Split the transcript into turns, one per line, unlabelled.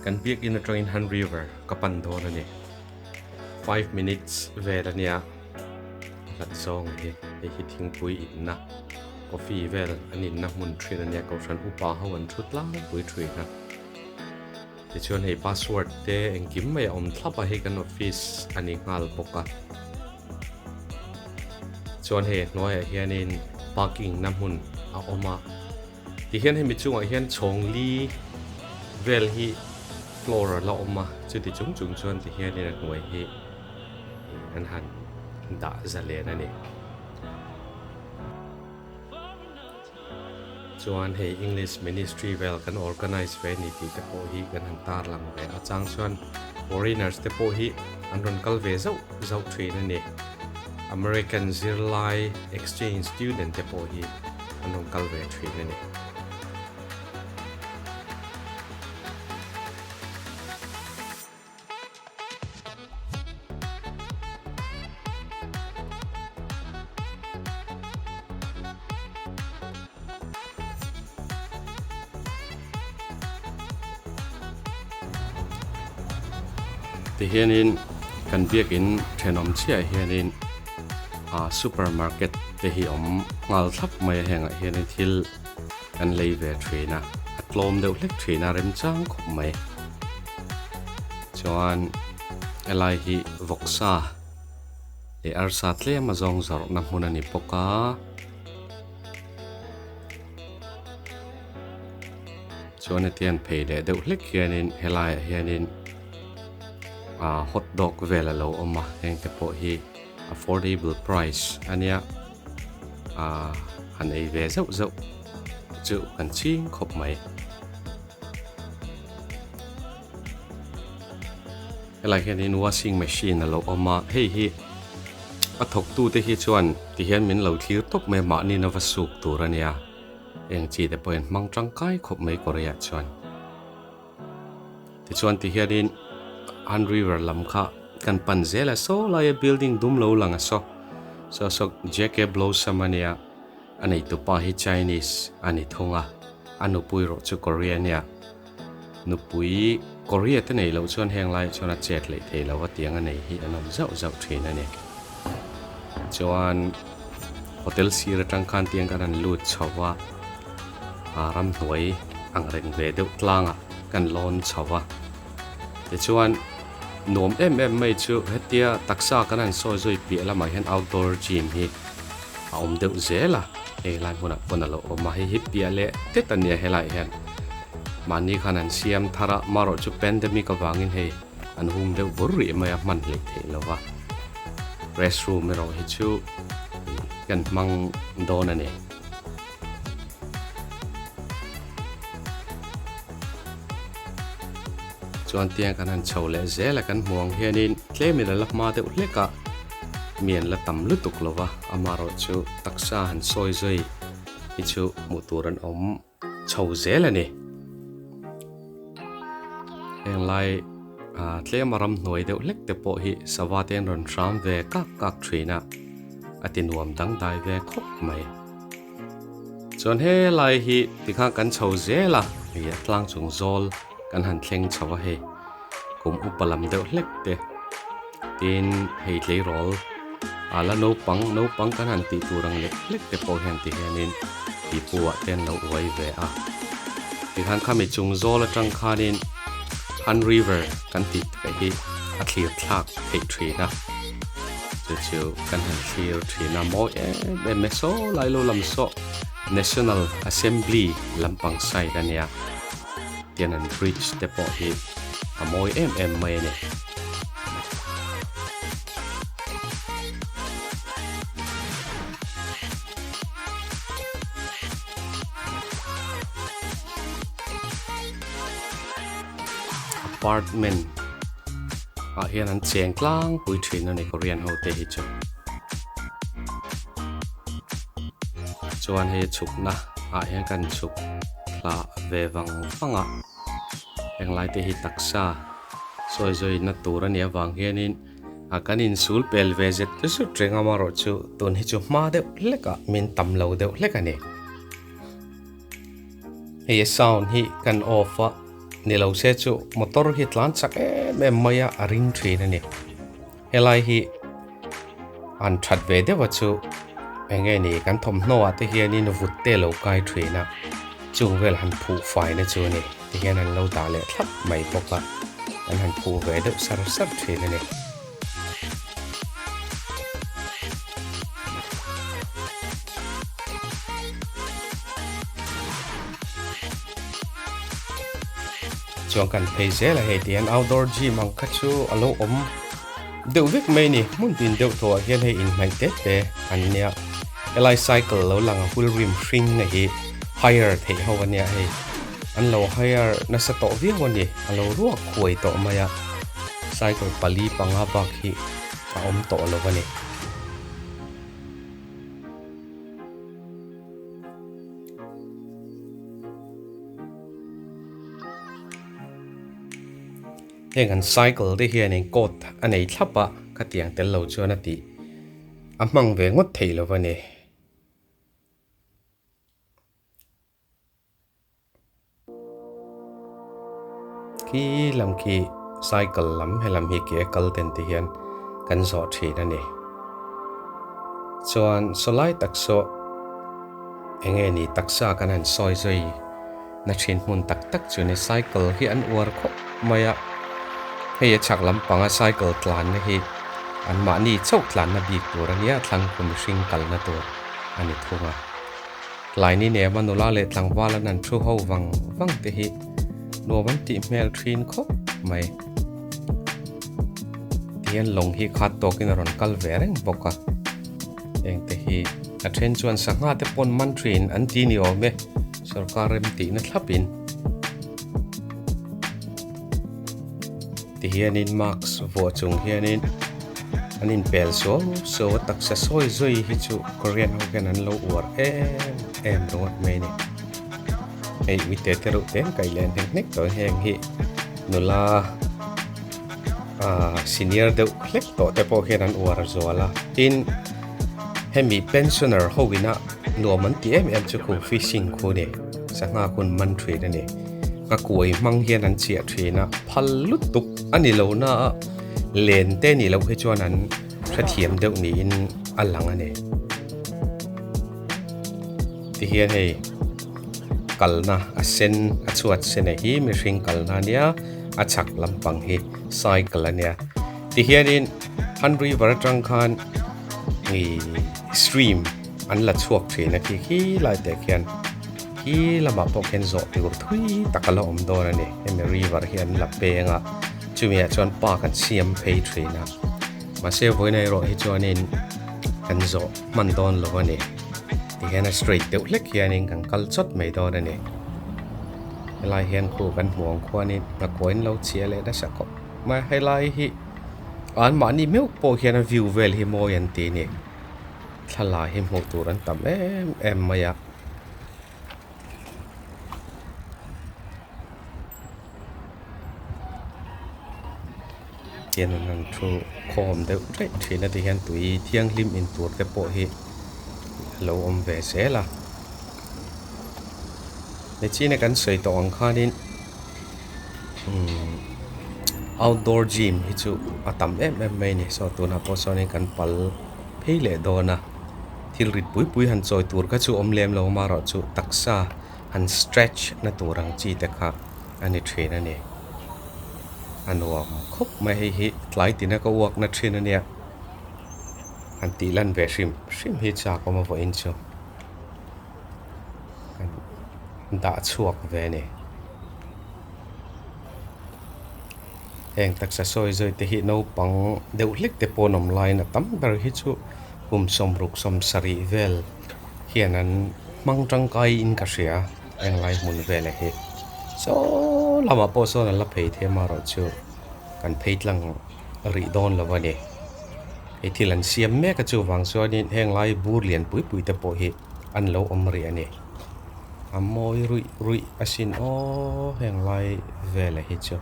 Kan biakin atangin Han River ka pan dawn a ni. 5 minutes vel a nia hlat zawng hi hei hi thingpui inna coffee vel an inna hmun thin a nia kohhran upa ho an thu tlangpui thin a. Tichuan hei password te engkim mai a awm thlap a hei kan office a ni nghal bawk a. Chuan hei a hnuaiah hianin parking na hmun a awm a. Tihian hemi chungah hian chhawng li vel hi floor a la awm a, chuti chung chung chuan tihianin a hnuai hi an han dah zalen a ni. Chuan hei English Ministry vel kan organize ve a ni tih te pawh hi kan han tarlang ve a, chang chuan foreigners te pawh hi an rawn kal ve zauh zauh thin a ni. American zirlai exchange student te pawh hi an rawn kal ve thin a ni. Tihianin kan biakin thenawm chiah hianin ah supermarket te hi awm nghal thlap mai a hengah hianin thil kan lei ve thin a a tlawm deuh hlek thin a remchang khawp mai chuan helai hi vawksa leh arsa tlem a zawng zawrhna hmun a ni bawk a. Chuan heti an phei leh deuh hlek hianin helaiah hianin ah hot dog vel a lo awm a heng te pawh hi affordable price a nia ah han ei ve zeuh zeuh chu kan ching khawp mai. Helai hianin washing machine a lo awm a hei hi a thawktu te hi chuan tihian min lo thlir tawp mai a mahni na va suk tur a nia eng chi te pawhin hmang tangkai khawp mai Korea chuan tichuan tihianin Han River lam kha kan pan zel a saw laia building dum lo lang a saw saw saw JK Blossom a nia a neitupa hi Chinese a ni thung a a nupui erawh chu Korea a nia. Nupui Korea te nei loh chuan heng laiah chuan a chet leh thei lo a tiang a nei hi an awm zauh zauh thin a ni. Chuan hotel sir atang khan tiang kan han lut chho va, aa ramhnuai ang reng ve deuh tlangah kan lawn chho va. Tichuan nuam em em mai chu hetia taksa kan han sawi zui piah lamah hian outdoor gym hi a awm deuh zel a, hei lai hmunah pawn a lo awm a, hei hi piah leh tet a nia helaiah hian mahni khan an siam thar a, marawh chu pandemic avangin hei an hung deuh bur rih mai a hman hleih theih lo va, restroom erawh hi chu kan hmang dawn a ni. Chuan tiang kan han chho leh zel a kan hmuh ang hianin tlemin a la hma deuh hlek a, mi an la tam lutuk lo va, amaherawh chu taksa han sawi zui hi chu hmuh tur an awm chho zel a ni. Heng lai ah tlema ramhnuai deuh hlek te pawh hi sava te an rawn hram ve kak kak thin a, a ti nuam dangdai ve khawp mai. Chuan helai hi tikhan kan chho zel a, hei a tlang chung zawl kan han thleng chho a hei kum upa lam deuh hlek te tin hei tleirawl a la naupang naupang kan han tih tur ang lek hlek te pawh hian ti hianin pipu ah te an lo uai ve a tikhan khami chung zawl atang khanin Han River kan tih te hi a thlir thlak theih thin a. Chu chu kan han thlir thin a mawi em em e saw lai lo lam saw National Assembly lampang side a nia tian an bridge te pawh hi a mawi em em mai a ni. Apartment ah hian an cheng tlangpui thin a ni Korean ho te hi chu chuan hei chhukna ah hian kan chhuk thla ve vang vang a henglai te hi taksa sawi zawi na tur a nih avang hianin a kan insul pel ve zet zut reng amaherawh chu tun hi chu hma deuh hlek ah min tam lo deuh hlek a ni. Hei a sound hi kan off a. ni lo se chu motor hi tlan chak em em mai a a ring thin a ni. Helai hi an that ve deuh a chu eng nge ni kan thawmhnaw ah te hianin vut te lo kai thin a chung vel han phuh fai na chu a ni ti hian an lo dah leh thlap mai bawk a an han phuh ve deuh sar sar thin a ni. Chuan kan phei zel a hei ti hian outdoor gym ang kha chu a lo awm deuh vek mai a ni hmun tin deuh tawh ah hian hei inhnaih te te an nia helai cycle lo lang a wheel rim hring a hi hire theih ho a nia hei an lo hire nasa tawh viau a ni a lo ruak huai tawh mai a cycle pali panga bak hi a awm tawh lo a ni. Heng an cycle te hianin coat a nei thlap a khatiang tel lo chuan a tih a hmang ve ngawt thei lo a ni. Khi lam khi cycle lam helam hi ke a kal ten te hian kan zawh thin a ni. Chuan saw lai tak saw eng nge ni taksa kan han sawi zui na thin hmun tak tak chu ni cycle hi an uar khawp mai a hei a chhak lampanga cycle tlanna hi an mahni chauh tlanna bik tur a nia thlang khu mihring kalna tur a ni thung a. Tlaini nema nula leh tlangval an an thu ho vang vang te hi nuam an tih hmel thin khawp mai. Tihian lawng hi khat tawkin a rawn kal ve reng bawk a, heng te hi a then chuan sangha te pawn man thin an ti ni awm e, sorkar rem tihna thlapin. Tihianin mask vuah chung hianin an inpel suau suau a taksa sawi zui hi chu Korean ho hian an lo uar em em ringawt mai a ni. Hei uite te reuh te an kaih leh hnek hnek tawh heng hi nula ah senior deuh hlek tawh te pawh hian an uar zual a tin hemi pensioner ho ina nuam an tih em em chu khu fishing khu a ni sangha hun man thin a ni. Ka kuai hmang hian an chiah thin a, phal lutuk a ni lo na a, len te nih loh hi chuan an hrethiam deuh niin a lang a ni. Tihian hei kalna a sen a chhuat sen a hi mihring kalna a nia, a chhak lampang hi cycle a nia. Tihianin Han River atang khan ih stream an la chhuak thin a khi khi lai te khian. Khi lamah pawh khian zawh tur thui tak a la awm dawn a ni. Hemi river hi an la peng a, chumi ah chuan park an siam phei thin a. Mahse vawiin erawh hi chuanin kan zawh hman dawn lo a ni. Tihian a straight deuh hlek hianin kan kal chawt mai dawn a ni. Helai hian khu kan hmuh ang khuanin nghakuain lo chhia leh nasa khawp mai a. Helai hi anmahni meuh pawh hian a view vel hi mawi an ti a ni. Thla hi hmuh tur an tam em em mai a. Tian an han thu khawm deuh theih thin a tihian tui thianghlim in tur te pawh hi a lo awm ve zel a nichina kan sawi tawh ang khanin umm outdoor gym hi chu a tam em em mai a ni saw tunah pawh sawnin kan pal phei leh dawn a. Thil rit pui pui han chawi tur kha chu awm lem lo amaherawh chu taksa han stretch na tur ang chi te kha a ni thin a ni. A nuam khawp mai hei hi tlai tina ka uak na thin a nia. Han tih lan ve hrim hrim hi chak awm a vawiin chu kan dah chhuak ve a ni. Heng taksa sawi zawi te hi naupang deuh hlek te pawh an awm laiin a tam ber hi chu kum sawmruk sawm sarih vel hian an hmang tangkai in ka hria englai hmun vel hi saw lamah pawh sawn an la phei thei amaherawh chu kan phei tlang rih dawn lo a ni hei thil an siam mek a chuvang chuanin henglai bur lian pui pui te pawh hi an lo awm rih a ni a mawi ruih ruih asin aw henglai vel hi chu.